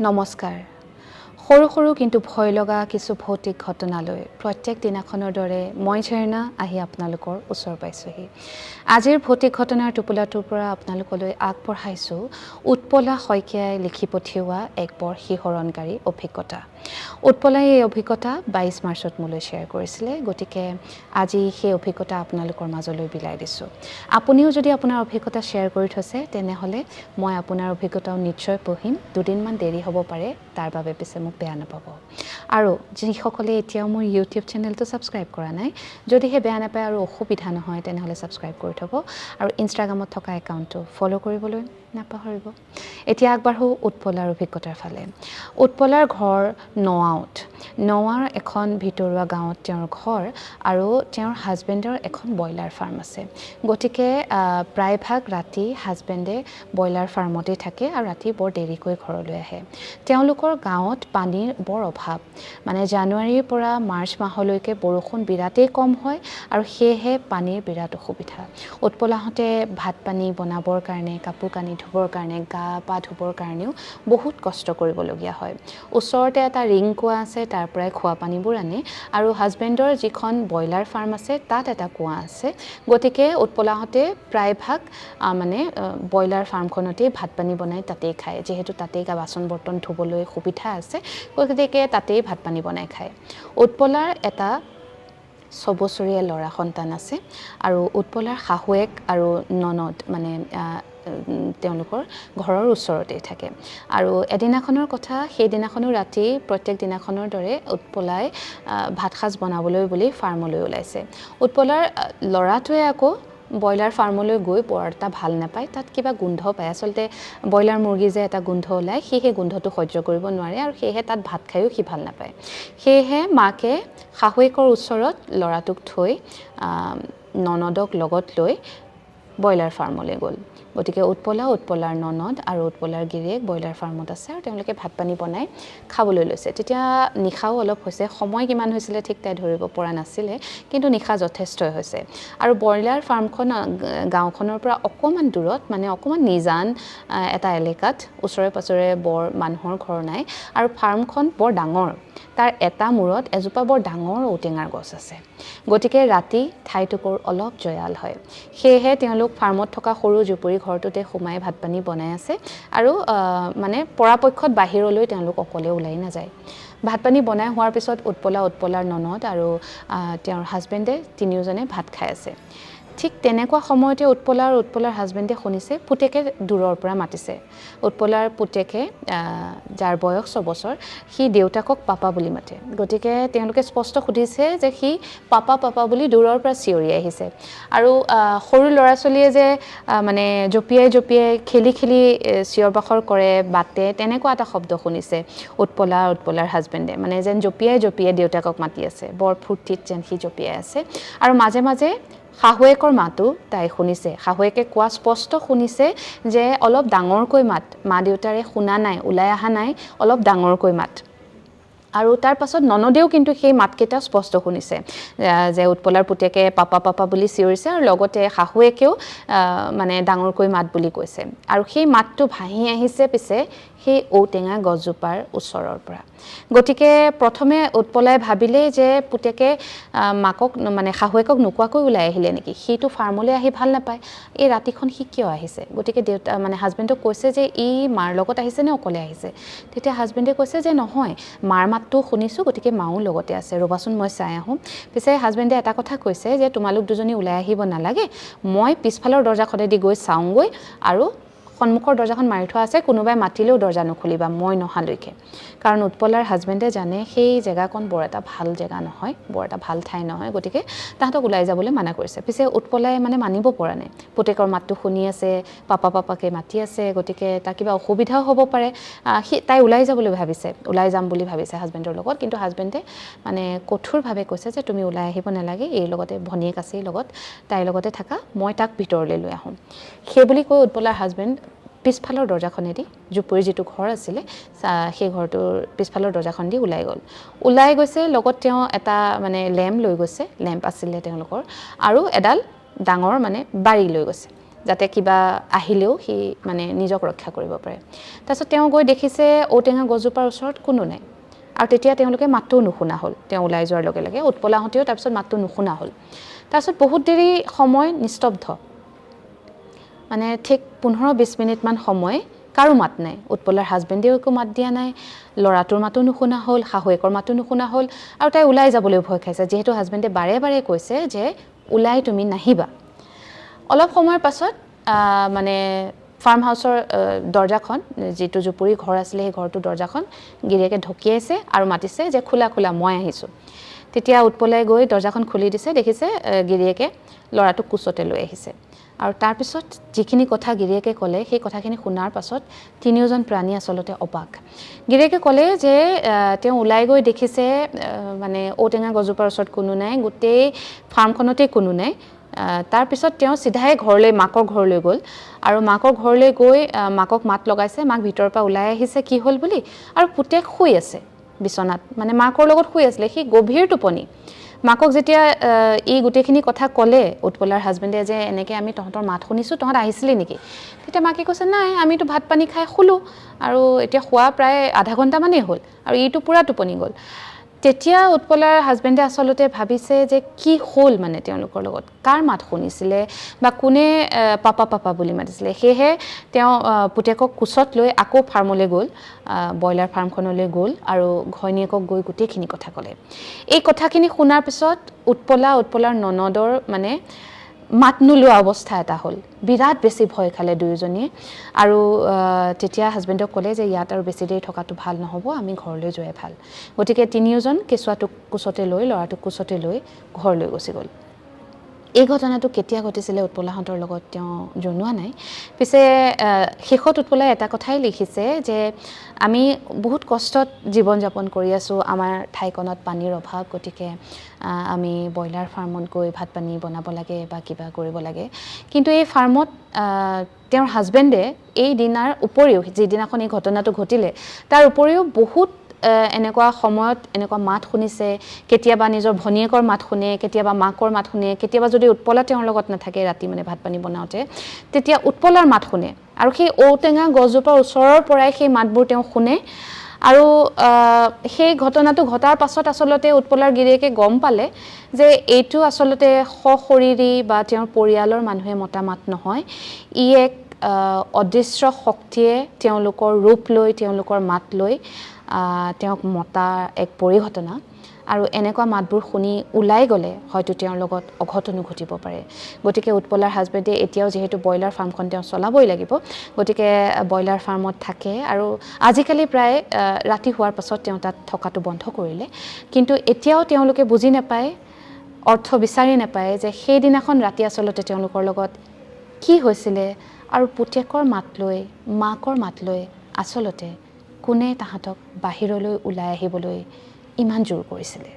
নমস্কাৰ। সৰু সৰু কিন্তু ভয় লগা কিছু ভৌতিক ঘটনালৈ প্ৰত্যেক দিনাখনৰ দৰে মই ঝেৰণা আহি আপোনালোকৰ ওচৰ পাইছোঁহি। আজিৰ ভৌতিক ঘটনাৰ টোপোলাটোৰ পৰা আপোনালোকলৈ আগবঢ়াইছোঁ উৎপলা শইকীয়াই লিখি পঠিওৱা এক বৰ শিহৰণকাৰী অভিজ্ঞতা। উৎপলাই এই অভিজ্ঞতা 22 মাৰ্চত মোলৈ শ্বেয়াৰ কৰিছিলে, গতিকে আজি সেই অভিজ্ঞতা আপোনালোকৰ মাজলৈ বিলাই দিছোঁ। আপুনিও যদি আপোনাৰ অভিজ্ঞতা শ্বেয়াৰ কৰি থৈছে, তেনেহ'লে মই আপোনাৰ অভিজ্ঞতাও নিশ্চয় পঢ়িম। দুদিনমান দেৰি হ'ব পাৰে, তাৰ বাবে পিছে মোক বেয়া নাপাব। আৰু যিসকলে এতিয়াও মোৰ ইউটিউব চেনেলটো ছাবস্ক্ৰাইব কৰা নাই, যদিহে বেয়া নাপায় আৰু অসুবিধা নহয়, তেনেহ'লে ছাবস্ক্ৰাইব কৰি থ'ব আৰু ইনষ্টাগ্ৰামত থকা একাউণ্টটো ফ'ল' কৰিবলৈ নাপাহৰিব। এতিয়া আগবাঢ়োঁ উৎপলাৰ অভিজ্ঞতাৰ ফালে। উৎপলাৰ ঘৰ নগাঁৱত। নগাঁৱৰ এখন ভিতৰুৱা গাঁৱত তেওঁৰ ঘৰ আৰু তেওঁৰ হাজবেণ্ডৰ এখন ব্ৰইলাৰ ফাৰ্ম আছে। গতিকে প্ৰায়ভাগ ৰাতি হাজবেণ্ডে ব্ৰইলাৰ ফাৰ্মতেই থাকে আৰু ৰাতি বৰ দেৰিকৈ ঘৰলৈ আহে। তেওঁলোকৰ গাঁৱত পানীৰ বৰ অভাৱ, মানে জানুৱাৰীৰ পৰা মাৰ্চ মাহলৈকে বৰষুণ বিৰাটেই কম হয় আৰু সেয়েহে পানীৰ বিৰাট অসুবিধা। উৎপলাহঁতে ভাত পানী বনাবৰ কাৰণে, কাপোৰ কানি ধুবৰ কাৰণে, গা পা ধুবৰ কাৰণেও বহুত কষ্ট কৰিবলগীয়া হয়। ওচৰতে এটা ৰিং কুঁৱা আছে, তাৰ পৰাই খোৱা পানীবোৰ আনে আৰু হাজবেণ্ডৰ যিখন ব্ৰইলাৰ ফাৰ্ম আছে, তাত এটা কুঁৱা আছে। গতিকে উৎপলাহঁতে প্ৰায়ভাগ মানে ব্ৰইলাৰ ফাৰ্মখনতেই ভাত পানী বনাই তাতেই খায়। যিহেতু তাতেই বাচন বৰ্তন ধুবলৈ সুবিধা আছে, গতিকে তাতেই ভাত পানী বনাই খায়। উৎপলাৰ এটা 6 বছৰীয়া ল'ৰা সন্তান আছে আৰু উৎপলাৰ শাহুৱেক আৰু ননদ মানে তেওঁলোকৰ ঘৰৰ ওচৰতেই থাকে। আৰু এদিনাখনৰ কথা, সেইদিনাখনো ৰাতি প্ৰত্যেক দিনাখনৰ দৰে উৎপলাই ভাতসাঁজ বনাবলৈ বুলি ফাৰ্মলৈ ওলাইছে। উৎপলাৰ ল'ৰাটোৱে আকৌ ব্ৰইলাৰ ফাৰ্মলৈ গৈ বৰ এটা ভাল নাপায়। তাত কিবা গোন্ধ পায়। আচলতে ব্ৰইলাৰ মুৰ্গী যে এটা গোন্ধ ওলায়, সি সেই গোন্ধটো সহ্য কৰিব নোৱাৰে আৰু সেয়েহে তাত ভাত খায়ো সি ভাল নাপায়। সেয়েহে মাকে শাহুৱেকৰ ওচৰত ল'ৰাটোক থৈ ননদক লগত লৈ ব্ৰইলাৰ ফাৰ্মলৈ গ'ল। গতিকে উৎপলা, উৎপলাৰ ননদ আৰু উৎপলাৰ গিৰিয়েক ব্ৰইলাৰ ফাৰ্মত আছে আৰু তেওঁলোকে ভাত পানী বনাই খাবলৈ লৈছে। তেতিয়া নিশাও অলপ হৈছে। সময় কিমান হৈছিলে ঠিক তাই ধৰিব পৰা নাছিলে, কিন্তু নিশা যথেষ্টই হৈছে। আৰু ব্ৰইলাৰ ফাৰ্মখন গাঁওখনৰ পৰা অকণমান দূৰত, মানে অকণমান নিজান এটা এলেকাত, ওচৰে পাঁজৰে বৰ মানুহৰ ঘৰ নাই আৰু ফাৰ্মখন বৰ ডাঙৰ। তাৰ এটা মূৰত এজোপা বৰ ডাঙৰ ঔটেঙাৰ গছ আছে। গতিকে ৰাতি ঠাইটুকুৰ অলপ জয়াল হয়। সেয়েহে তেওঁলোক ফাৰ্মত থকা সৰু জুপুৰি ঘৰটোতে সোমাই ভাত পানী বনাই আছে আৰু মানে পৰাপক্ষত বাহিৰলৈ তেওঁলোক অকলে ওলাই নাযায়। ভাত পানী বনাই হোৱাৰ পিছত উৎপলা, উৎপলাৰ ননদ আৰু তেওঁৰ হাজবেণ্ডে তিনিওজনে ভাত খাই আছে। ঠিক তেনেকুৱা সময়তে উৎপলা আৰু উৎপলাৰ হাজবেণ্ডে শুনিছে পুতেকে দূৰৰ পৰা মাতিছে। উৎপলাৰ পুতেকে, যাৰ বয়স 6 বছৰ, সি দেউতাকক পাপা বুলি মাতে। গতিকে তেওঁলোকে স্পষ্ট শুনিছে যে সি পাপা পাপা বুলি দূৰৰ পৰা চিঞৰি আহিছে। আৰু সৰু ল'ৰা ছোৱালীয়ে যে মানে জঁপিয়াই জঁপিয়াই খেলি খেলি চিঞৰ বাখৰ কৰে বাটে, তেনেকুৱা এটা শব্দ শুনিছে উৎপলা আৰু উৎপলাৰ হাজবেণ্ডে, মানে যেন জঁপিয়াই জঁপিয়াই দেউতাকক মাতি আছে, বৰ ফূৰ্তিত যেন সি জঁপিয়াই আছে। আৰু মাজে মাজে শাহুৱেকৰ মাতো তাই শুনিছে। শাহুৱেকে কোৱা স্পষ্ট শুনিছে যে অলপ ডাঙৰকৈ মাত, মা দেউতাৰে শুনা নাই, ওলাই অহা নাই, অলপ ডাঙৰকৈ মাত। আৰু তাৰ পাছত ননদেও কিন্তু সেই মাতকেইটা স্পষ্ট শুনিছে যে উৎপলাৰ পুতেকে পাপা পাপা বুলি চিঞৰিছে আৰু লগতে শাহুৱেকেও মানে ডাঙৰকৈ মাত বুলি কৈছে। আৰু সেই মাতটো ভাঁহি আহিছে পিছে সেই ঔটেঙা গছজোপাৰ ওচৰৰ পৰা। গতিকে প্ৰথমে উৎপলাই ভাবিলে যে পুতেকে মাকক, মানে শাহুৱেকক নোকোৱাকৈ ওলাই আহিলে নেকি? সিটো ফাৰ্মলৈ আহি ভাল নাপায়, এই ৰাতিখন সি কিয় আহিছে? গতিকে দেউতা, মানে হাজবেণ্ডক কৈছে যে ই মাৰ লগত আহিছে নে অকলে আহিছে? তেতিয়া হাজবেণ্ডে কৈছে যে নহয়, মাৰ মাতটো শুনিছোঁ, গতিকে মাও লগতে আছে, ৰ'বাচোন মই চাই আহোঁ। পিছে হাজবেণ্ডে এটা কথা কৈছে যে তোমালোক দুজনী ওলাই আহিব নালাগে, মই পিছফালৰ দৰ্জাখনেদি গৈ চাওঁগৈ আৰু সন্মুখৰ দৰ্জাখন মাৰি থোৱা আছে, কোনোবাই মাতিলেও দৰ্জা নুখুলিবা মই নহালৈকে। কাৰণ উৎপলাৰ হাজবেণ্ডে জানে সেই জেগাকণ বৰ এটা ভাল জেগা নহয়, বৰ এটা ভাল ঠাই নহয়। গতিকে তাহাঁতক ওলাই যাবলৈ মানা কৰিছে। পিছে উৎপলাই মানে মানিব পৰা নাই। পুতেকৰ মাতটো শুনি আছে, পাপা পাপাকে মাতি আছে, গতিকে তাৰ কিবা অসুবিধাও হ'ব পাৰে। তাই ওলাই যাবলৈ ভাবিছে, ওলাই যাম বুলি ভাবিছে হাজবেণ্ডৰ লগত। কিন্তু হাজবেণ্ডে মানে কঠোৰভাৱে কৈছে যে তুমি ওলাই আহিব নালাগে, এই লগতে ভনীয়েক আছেই লগত, তাইৰ লগতে থাকা, মই তাক ভিতৰলৈ লৈ আহোঁ। সেই বুলি কৈ উৎপলাৰ হাজবেণ্ড পিছফালৰ দৰ্জাখনেদি, জুপুৰি যিটো ঘৰ আছিলে, সেই ঘৰটোৰ পিছফালৰ দৰ্জাখন দি ওলাই গ'ল। ওলাই গৈছে, লগত তেওঁ এটা মানে লেম্প লৈ গৈছে, লেম্প আছিলে তেওঁলোকৰ, আৰু এডাল ডাঙৰ মানে বাৰী লৈ গৈছে। যাতে কিবা আহিলেও সি মানে নিজক ৰক্ষা কৰিব পাৰে। তাৰপিছত তেওঁ গৈ দেখিছে ঔটেঙা গছজোপাৰ ওচৰত কোনো নাই। আৰু তেতিয়া তেওঁলোকে মাতটোও নুশুনা হ'ল। তেওঁ ওলাই যোৱাৰ লগে লগে উৎপলাহঁতেও তাৰপিছত মাতটো নুশুনা হ'ল। তাৰপিছত বহুত দেৰি সময় নিস্তব্ধ, মানে ঠিক 15-20 মিনিটমান সময় কাৰো মাত নাই। উৎপলাৰ হাজবেণ্ডেও একো মাত দিয়া নাই, ল'ৰাটোৰ মাতো নুশুনা হ'ল, শাহুৱেকৰ মাতো নুশুনা হ'ল। আৰু তাই ওলাই যাবলৈও ভয় খাইছে, যিহেতু হাজবেণ্ডে বাৰে বাৰে কৈছে যে ওলাই তুমি নাহিবা। অলপ সময়ৰ পাছত মানে ফাৰ্ম হাউচৰ দৰ্জাখন, যিটো জুপুৰি ঘৰ আছিলে, সেই ঘৰটোৰ দৰ্জাখন গিৰিয়েকে ঢকিয়াইছে আৰু মাতিছে যে খোলা খোলা, মই আহিছোঁ। তেতিয়া উৎপলাই গৈ দৰ্জাখন খুলি দিছে, দেখিছে গিৰিয়েকে ল'ৰাটোক কোচতে লৈ আহিছে। আৰু তাৰপিছত যিখিনি কথা গিৰিয়েকে ক'লে, সেই কথাখিনি শুনাৰ পাছত তিনিওজন প্ৰাণী আচলতে অবাক। গিৰিয়েকে ক'লে যে তেওঁ ওলাই গৈ দেখিছে মানে ঔটেঙা গছজোপাৰ ওচৰত কোনো নাই, গোটেই ফাৰ্মখনতেই কোনো নাই। তাৰপিছত তেওঁ চিধাই ঘৰলৈ, মাকৰ ঘৰলৈ গ'ল। আৰু মাকৰ ঘৰলৈ গৈ মাকক মাত লগাইছে, মাক ভিতৰৰ পৰা ওলাই আহিছে কি হ'ল বুলি। আৰু পুতেক শুই আছে বিচনাত, মানে মাকৰ লগত শুই আছিলে, সি গভীৰ টোপনি। মাকক যেতিয়া এই গোটেইখিনি কথা ক'লে উৎপলাৰ হাজবেণ্ডে যে এনেকৈ আমি তহঁতৰ মাত শুনিছোঁ, তহঁত আহিছিলি নেকি? তেতিয়া মাকে কৈছে নাই, আমিতো ভাত পানী খাই শুলোঁ আৰু এতিয়া শোৱা প্ৰায় আধা ঘণ্টামানেই হ'ল আৰু ইটো পূৰা টোপনি গ'ল। তেতিয়া উৎপলাৰ হাজবেণ্ডে আচলতে ভাবিছে যে কি হ'ল মানে তেওঁলোকৰ লগত, কাৰ মাত শুনিছিলে বা কোনে পাপা পাপা বুলি মাতিছিলে। সেয়েহে তেওঁ পুতেকক কোচত লৈ আকৌ ফাৰ্মলৈ গ'ল, ব্ৰইলাৰ ফাৰ্মখনলৈ গ'ল আৰু ঘৈণীয়েকক গৈ গোটেইখিনি কথা ক'লে। এই কথাখিনি শুনাৰ পিছত উৎপলাৰ ননদৰ মানে মাত নোলোৱা অৱস্থা এটা হ'ল, বিৰাট বেছি ভয় খালে দুয়োজনীয়ে। আৰু তেতিয়া হাজবেণ্ডক ক'লে যে ইয়াত আৰু বেছি দেৰি থকাটো ভাল নহ'ব, আমি ঘৰলৈ যোৱাই ভাল। গতিকে তিনিওজন কেঁচুৱাটোক কোচতে লৈ, ল'ৰাটোক কোচতে লৈ ঘৰলৈ গুচি গ'ল। এই ঘটনাটো কেতিয়া ঘটিছিলে উৎপলাহঁতৰ লগত তেওঁ জনোৱা নাই। পিছে শেষত উৎপলাই এটা কথাই লিখিছে যে আমি বহুত কষ্টত জীৱন যাপন কৰি আছোঁ, আমাৰ ঠাইকণত পানীৰ অভাৱ, গতিকে আমি ব্ৰইলাৰ ফাৰ্মত গৈ ভাত পানী বনাব লাগে বা কিবা কৰিব লাগে। কিন্তু এই ফাৰ্মত তেওঁৰ হাজবেণ্ডে এই দিনাৰ উপৰিও, যিদিনাখন এই ঘটনাটো ঘটিলে তাৰ উপৰিও বহুত এনেকুৱা সময়ত এনেকুৱা মাত শুনিছে। কেতিয়াবা নিজৰ ভনীয়েকৰ মাত শুনে, কেতিয়াবা মাকৰ মাত শুনে, কেতিয়াবা যদি উৎপলা তেওঁৰ লগত নাথাকে ৰাতি মানে ভাত পানী বনাওঁতে, তেতিয়া উৎপলাৰ মাত শুনে। আৰু সেই ঔটেঙা গছজোপাৰ ওচৰৰ পৰাই সেই মাতবোৰ তেওঁ শুনে। আৰু সেই ঘটনাটো ঘটাৰ পাছত আচলতে উৎপলাৰ গিৰিয়েকে গম পালে যে এইটো আচলতে সশৰীৰী বা তেওঁৰ পৰিয়ালৰ মানুহে মতা মাত নহয়, ই এক অদৃশ্য শক্তিয়ে তেওঁলোকৰ ৰূপ লৈ, তেওঁলোকৰ মাত লৈ তেওঁক মতা এক পৰিঘটনা। আৰু এনেকুৱা মাতবোৰ শুনি ওলাই গ'লে হয়তো তেওঁৰ লগত অঘটনো ঘটিব পাৰে। গতিকে উৎপলাৰ হাজবেণ্ডে এতিয়াও যিহেতু ব্ৰইলাৰ ফাৰ্মখন তেওঁ চলাবই লাগিব, গতিকে ব্ৰইলাৰ ফাৰ্মত থাকে। আৰু আজিকালি প্ৰায় ৰাতি হোৱাৰ পাছত তেওঁ তাত থকাটো বন্ধ কৰিলে। কিন্তু এতিয়াও তেওঁলোকে বুজি নাপায়, অৰ্থ বিচাৰি নাপায় যে সেইদিনাখন ৰাতি আচলতে তেওঁলোকৰ লগত কি হৈছিলে আৰু পুতেকৰ মাত লৈ, মাকৰ মাত লৈ আচলতে কোনে তাহাঁতক বাহিৰলৈ ওলাই আহিবলৈ ইমান জোৰ কৰিছিলে।